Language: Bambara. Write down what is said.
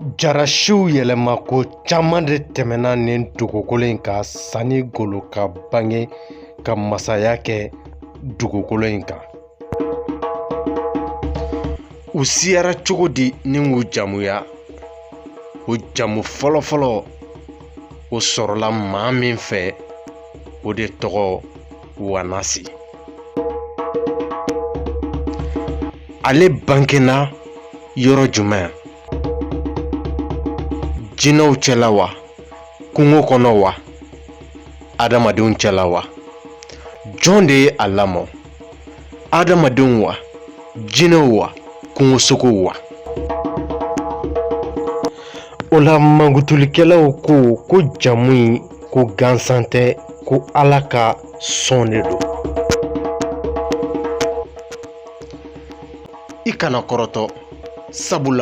Jarasiw yɛlɛmako caman de tɛmɛna nin dugukolo in kan sanni Golo ka bange ka masaya kɛ dugukolo in kan. U siyara cogo di ni k'u jamuya? O jamu fɔlɔfɔlɔ o sɔrɔla maa min fɛ, o de tɔgɔ Wanasi. Ale bangena yɔrɔ jumɛn? Jinɛw cɛla wa, kungo kɔnɔ wa, adamadenw cɛla wa? Jɔn de ye a lamɔ? Adamadenw wa, jinɛw wa, kungosogow wa? O la mankutulikɛlaw ko ko jamu in ko gansan tɛ, ko Ala ka sɔn de don. I kana kɔrɔtɔ, sabula